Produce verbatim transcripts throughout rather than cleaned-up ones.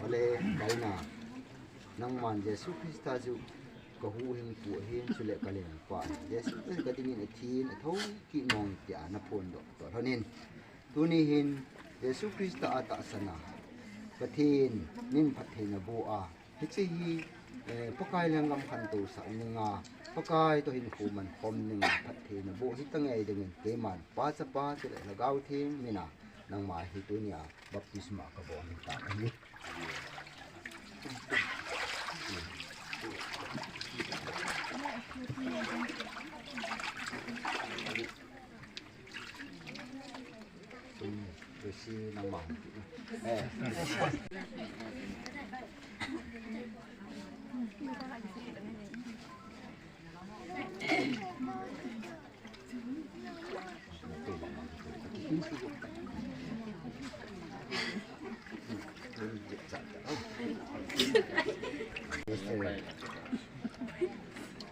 Ole, kaina. Nangman Jesu Christa chu kahuhhingpu ahin, chule kalengpa ahi. Jesu Christa kadingin athin, athou kit nung tia naphondoh toh lhonin. Tuni hin Jesu Christa a tahsan a, Pathen min phatthei naboh a, hiche hi, eh, Pakai lenggam khantousah ninga, Pakai toh hinkho mankhom ninga phatthei naboh hitangei dingin keiman Pa, Chapa chule Lhagao Theng mina nangma hi tunia baptisma kabol ahi.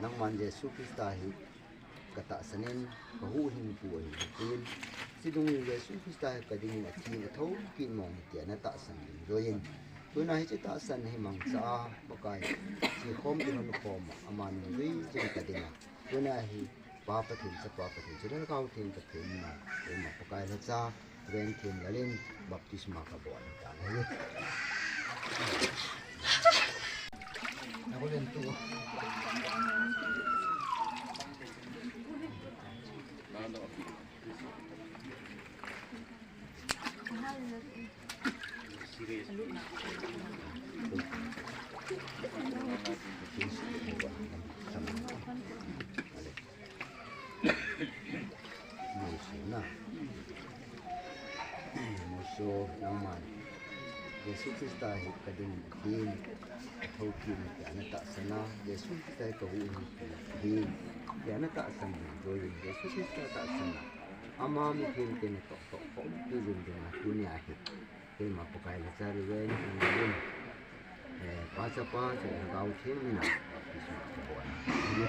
Nangman Jesu Christa hi katahsan in, kahuhhingpu ahi. Tin, chidungin Jesu Christa hi kadingin athin, athou kit nung tia natahsan dungjuiyin. Tuna hiche tahsan hi mangcha a, Pakai, chekhom kilhon khom a, ama nungjui chun kadinga. Tuna hi Pa Pathen, Chapa Pathen, chule Lhagao Theng Pathen mina, eima Pakai lhacha, Reverend Themlal in baptisma kabol ahitan ahi. Moso na. Moso nangman Jesu Christa hi kadingin athin, athou kit nung tia natahsan a, Jesu Christa hi kahuhhingpu ahi tia natahsan dungjuiyin, Jesu Christa tahsan a, ama mithengte natoh toh khompi jing dinga tunia hi keima Pakai lhacha Reverend Themlal in, eh, Pa, Chapa chule Lhagao Theng mina baptisma kabol ahi.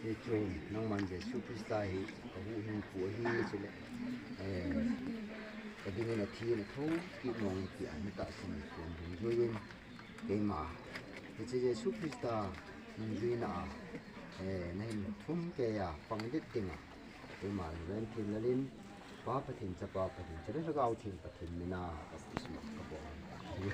Hichun, nangman Jesu Christa hi kahuhhingpu ahi, chule, eh, kadingin athin, athou kit nung tia natahsan dungjuiyin, keima hiche Jesu Christa nungjuina a, eh, nahin thum keiya pang det dinga, keima Reverend Themlal in Pa Pathen, Chapa Pathen, chule Lhagao Theng Pathen mina baptisma kabol ahi.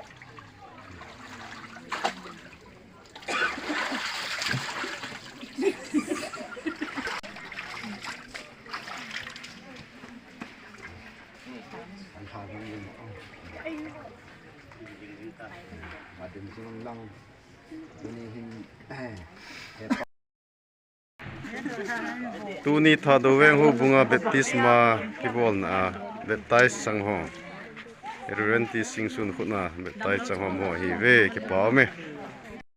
Tuni Thadou Veng Houbung a baptisma kibolna a baptize chang ho, Reverend T. Singsun khut a baptize chang ho ahiuve, kipa ume.